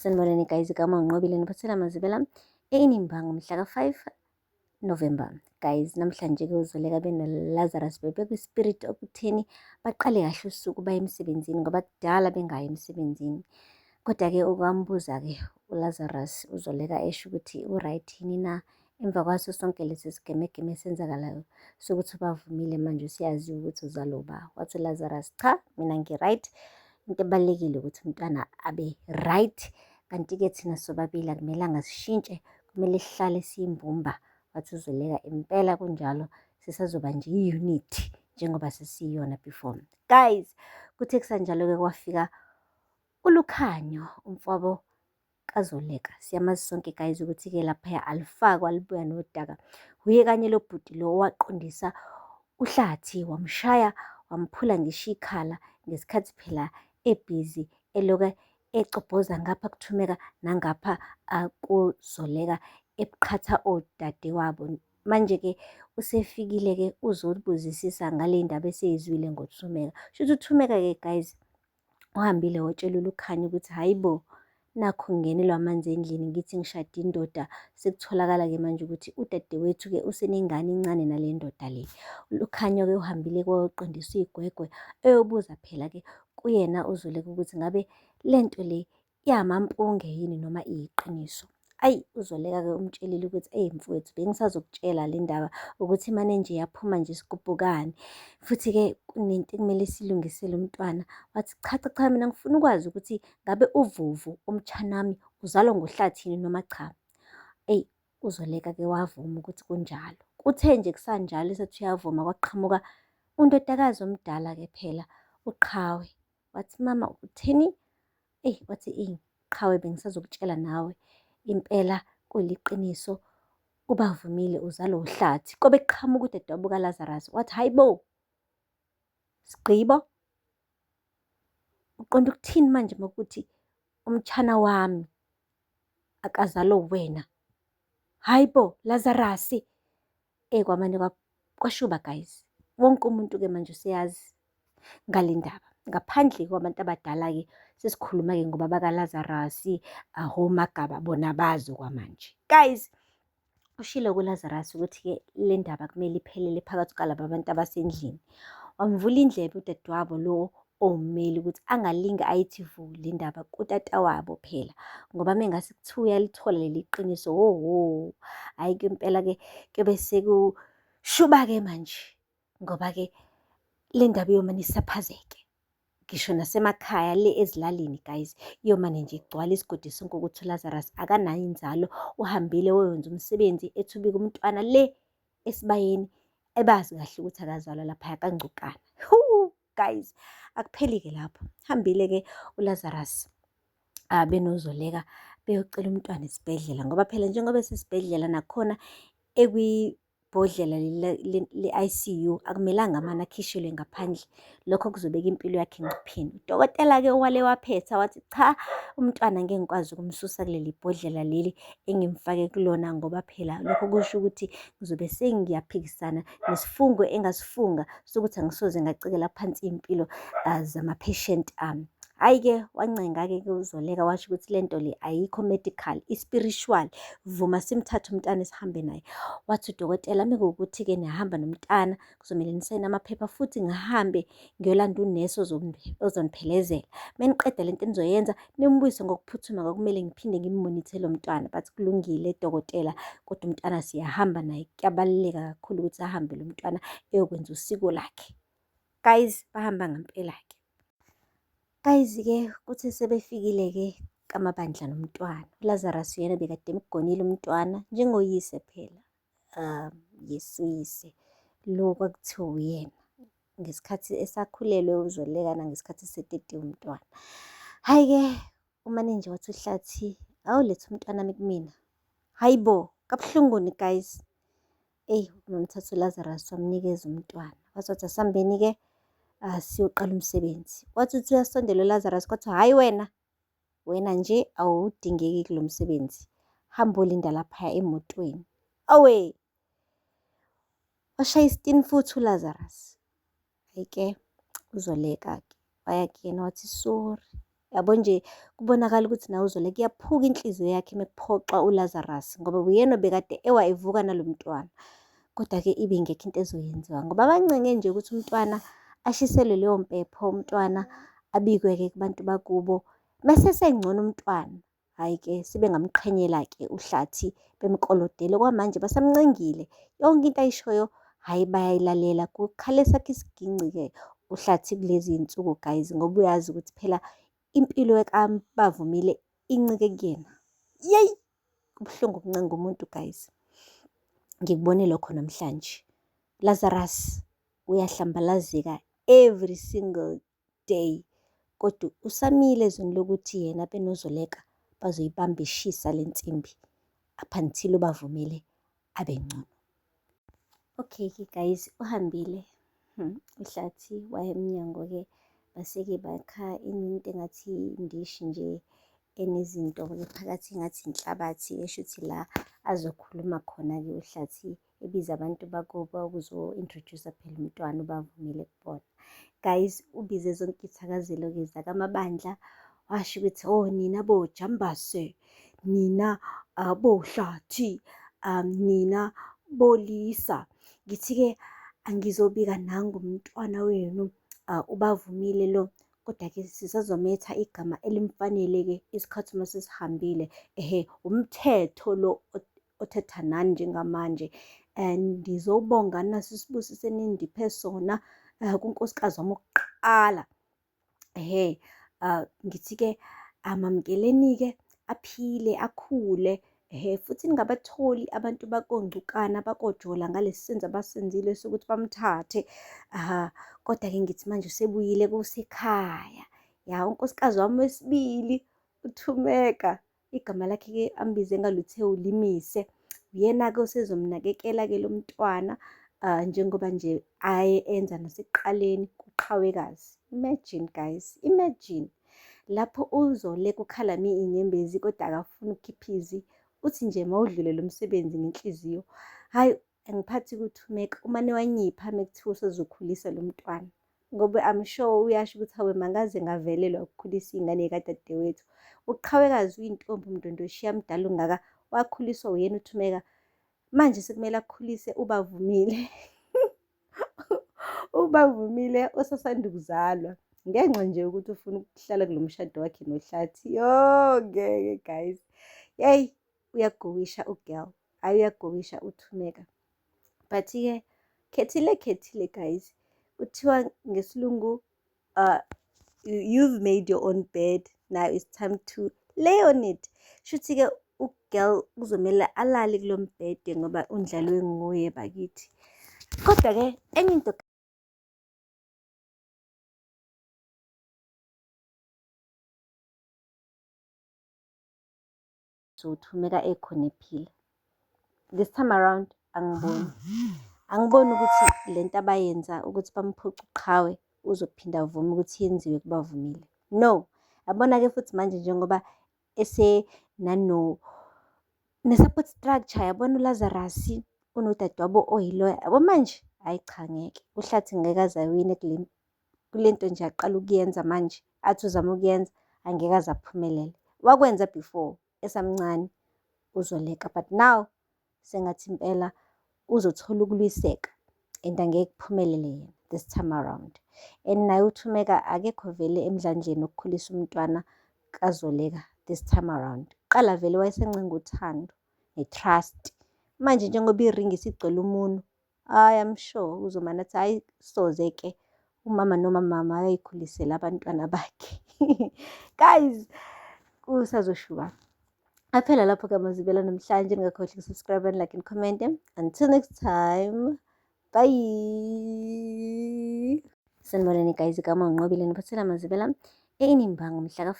Sanibonani guys, igama uNqobile niphathela amazibela e-Inimba ngomhla ka-5 November. Guys, namhlanje-ke uZoleka benoLazarus bebekwi-spirit okutheni baqale kahle usuku baye emsebenzini ngoba kudala bengayi emsebenzini. Kodwa-ke ukwambuza-ke uLazarus uZoleka esho ukuthi u-right yini na emva kwaso sonke lesi sigemegeme esenzakalayo sokuthi ubavumile manje useyaziwa ukuthi uzalwa uba. Wathi uLazarus, cha mina ngi-right, into ebalulekile ukuthi umntwana abe right. Kanti-ke thina sobabili akumelanga sishintshe, kumele sihlale siyimbumba. Wathi uZoleka, impela kunjalo, sisazoba nje i-unit njengoba sesiyiyona before. Guys, kuthe kusanjalo-ke kwafika uLukhanyo umfowabo kaZoleka. Siyamazi sonke guys ukuthi-ke laphaya alifakwa libuya nodaka. Wuye kanye lo bhuti lo owaqondisa uHlathi wamshaya wamphula ngisho ikhala ngesikhathi phela ebhizi eloke ecobhoza ngapha kuThumeka nangapha kuZoleka eqhatha odadewabo. Manje-ke usefikile-ke uzobuzisisa ngale ndaba eseyizwile ngoThumeka. Shuthi uThumeka-ke guys uhambile wotshela uLukhanyo ukuthi hhayi bo, nakhu ngingenelwa amanzi endlini ngithi ngishade indoda sekutholakala-ke manje ukuthi udadewethu-ke usenengane encane nale ndoda le. ULukhanyo-ke uhambile koqondisa iy'gwegwe eyobuza phela-ke kuyena uZoleka ukuthi ngabe le nto le iyamampunge yini noma iyiqiniso. Ayi uZoleka-ke umtshelile ukuthi eyi mfowethu bengisazokutshela le ndaba ukuthi imane nje yaphuma nje isigubhukane. Futhi-ke kunento ekumele siyilungisele umntwana. Wathi cha cha cha mina ngifuna ukwazi ukuthi ngabe uVuvu umtshanami uzalwa ngoHlathi yini noma cha. Eyi uZoleka-ke wavuma ukuthi kunjalo. Kuthe nje kusanjalo esethi uyavuma kwaqhamuka undodakazi omdala-ke phela uQhawe. Wathi mama uthini? Eyi wathi eyi qhawe bengisazokutshela nawe impela kuliqiniso ubavumile uzalwa uHlathi. Kobe kuqhamuka udadewabo kaLazarus wathi hayi bo Sigqibo uqonda ukuthini manje makuthi umtshana wami akazalwa uwena? Hayi bo Lazarus. Eyi kwamane kwashuba guys. Wonke umuntu-ke manje useyazi ngale ndaba. Ngaphandle kwabantu abadala-ke sesikhuluma-ke ngoba bakaLazarus, ahoMagaba bona bazi okwamanje. Guys, ushilo kuLazarus ukuthi-ke le ndaba kumele iphelele phakathi kwalaba bantu abasendlini. Wamvula indlebe udadewabo lo owummeli ukuthi angalinge ayithi vu le ndaba kutata wabo phela ngoba mengase kuthiwa uyalithola leli qiniso wowo hhayi-ke impela-ke kuyobe sekushuba-ke manje ngoba-ke le ndaba iyomane isaphazeke ngisho nasemakhaya le ezilalini guys iyomane nje igcwale isigodi sonke ukuthi uLazarus akanayo inzalo uhambile woyenza umsebenzi ethi ubika umntwana le esibayeni ebazi kahle ukuthi akazalwa laphaya kaNgcukana. Guys, akupheli-ke lapho. Hambile-ke uLazarus benoZoleka beyocela umntwana esibhedlela ngoba phela njengoba esesibhedlela nakhona ekwibhodlela le-I_C_U akumelanga amane akhishelwe ngaphandle. Lokho kuzobeka impilo yakhe engcupheni. Udokotela-ke wale waphetha wathi cha, umntwana ngeke ngikwazi ukumsusa kuleli bhodlela leli engimfake kulona ngoba phela lokho kusho ukuthi ngizobe sengiyaphikisana nesifungo engasifunga sokuthi angisoze ngacekela phansi iy'mpilo zama-patient ami. Hhayi-ke wancenga-ke ke uZoleka washo ukuthi le nto le ayikho medical, i-spiritual, vuma simthathe umntana sihambe naye. Wathi udokotela mekuwukuthi-ke nihamba nomntana kuzomele nisayine amaphepha futhi ngihambe ngiyolanda unesi ozoniphelezela. Meniqeda lento enizoyenza nimbuyise ngokuphuthuma kwakumele ngiphinde ngimmonithe lo mntwana. Bathi kulungile dokotela, kodwa umntwana siyahamba naye kuyabaluleka kakhulu ukuthi ahambe lo mntwana eyokwenza usiko lakhe. Guys, bahamba ngempela-ke. Guys-ke kuthe sebefikile-ke kaMabandla nomntwana, uLazarus uyena bekade emgonile umntwana njengoyise phela. Yes uyise lo kwakuthiwa uyena ngesikhathi esakhulelwe uZoleka nangesikhathi esetete umntwana. Hhayi-ke umane nje wathi uHlathi, awulethe umntwanami kumina. Hhayi bo, kabuhlunguni guys. Eyi wamthatha uLazarus wamnikeza umntwana. Wathi wathi asambeni-ke siyoqala umsebenzi. Wathi uthi uyasondela uLazarus kwathiwa hhayi wena, wena nje awudingeki kulo msebenzi. Hamba olinda laphaya emotweni. Awe! Washaya isitini futhi uLazarus. Hhayi-ke uZoleka-ke waya kuyena wathi sorry. Yabo nje kubonakala ukuthi nawe uZoleka iyaphuka inhliziyo yakhe mekuphoxa uLazarus ngoba uyena obekade ewa evuka nalo mntwana. Kodwa-ke ibingekho into ezoyenziwa ngoba bancenge nje ukuthi umntwana ashiselwe leyo mpepho, umntwana abikwe-ke kubantu bakubo. Mese esengcono umntwana, hhayi-ke sebengamqhenyela-ke uHlathi bemkolodele. Okwamanje basamncengile, yonke into ayishoyo hhayi bayayilalela. Kukhale esakhe isiginci-ke uHlathi kulezi zinsuku guys ngoba uyazi ukuthi phela impilo kaBavumile incike kuyena. Yeyi! Kubuhlungu ukuncenga umuntu guys. Ngikubone lokho namhlanje. Lazarus uyahlambalazeka every single day kodwa usamile ezweni lokuthi yena benoZoleka bazoyibamba ishisa le nsimbi up until uBavumile abe ngcono. Okay-ke guys, uhambile uHlathi waya emnyango-ke base-ke bakha into engathi indishi nje enezinto-ke phakathi engathi inhlabathi esho ukuthi la azokhuluma khona-ke uHlathi ebiza abantu bakubo ukuzo-introduce-a phela umntwana uBavumile kubona. Guys, ubize zonke iy'thakazelo-ke zakaMabandla washo ukuthi oh nina boJambase, nina boHlathi, nina boLisa. Ngithi-ke angizobika nangu umntwana wenu uBavumile lo. Kodwa-ke sisazometha igama elimfanele-ke isikhathi uma sesihambile. Ehhe, umthetho lo othetha nani njengamanje. Ngizobonga naso isibusiso enindiphe sona kunkosikazi wami wokuqala. Ehhe, ngithi-ke amamukeleni-ke aphile, akhule. Ehhe, futhi ningabatholi abantu bakoNgcukana, bakoJola ngalesi senzo abasenzile sokuthi bamthathe. Kodwa-ke ngithi manje usebuyile kusekhaya. Ya, unkosikazi wami wesibili uThumeka. Igama lakhe-ke ambize ngalo uthe uLimise. Uyena-ke osezomnakekela-ke lo mntwana njengoba nje aye enza nasekuqaleni kuQhawekazi. Imagine guys, imagine. Lapho uZoleka ukhala mi inyembezi kodwa akafuni ukukhipha izwi. Uthi nje mawudlule lo msebenzi ngenhliziyo. Hhayi angiphathi kuThumeka umane wanyipha mekuthiwa usezokhulisa lo mntwana. Ngoba I'm sure uyasho ukuthi hawe mangaze ngavelelwa ukukhulisa iy'ngane y'kadadewethu. UQhawekazi uyintombi uMdondoshiya mdala ungaka wakhuliswa uyena uThumeka. Manje sekumele akhulise uBavumile. UBavumile osasanda ukuzalwa ngenxa nje yokuthi ufuna ukuhlala kulo mshado wakhe noHlathi. Yo ngeke guys. Yeyi uyagowisha u-girl, hhayi uyagowisha uThumeka. But-ke khethile khethile guys. Kuthiwa ngesilungu you've made your own bed, now it's time to lay on it. Shuthi-ke u-girl kuzomele alale kulo mbhede ngoba undlalwe nguye bakithi. Kodwa-ke enye into uThumeka ekhona ephila. This time around angiboni. Angiboni ukuthi lento abayenza ukuthi bamphuce uQhawe uzophinda avume ukuthi yenziwe kuBavumile. No. Yabona-ke futhi manje njengoba esenano ne-support structure yabona uLazarus unodadewabo oyiloya yabo manje hhayi cha ngeke uHlathi ngeke aze awine kule nto nje aqala ukuyenza manje athi uzama ukuyenza angeke aze aphumelele. Wakwenza before esamncane uZoleka but now sengathi impela uzothola ukulwiseka and angeke kuphumelele yena this time around. And naye uThumeka akekho vele emdlandleni wokukhulisa umntwana kaZoleka this time around. Kuqala vele wayesencenga uthando ne-trust. Manje njengoba iringi isigcwele umunwe, hhayi I'm sure uzomane athi hhayi soze-ke umama noma mama ayayikhulisela abantwana bakhe. Guys, kusazoshuba. Aphela lapho-ke amazibela namhlanje. Ningakhohlwa uku-subscribe and like and comment. Until next time, bye. Sanibonani guys, igama uNqobile niphathela amazibela eNimba ngomhla ka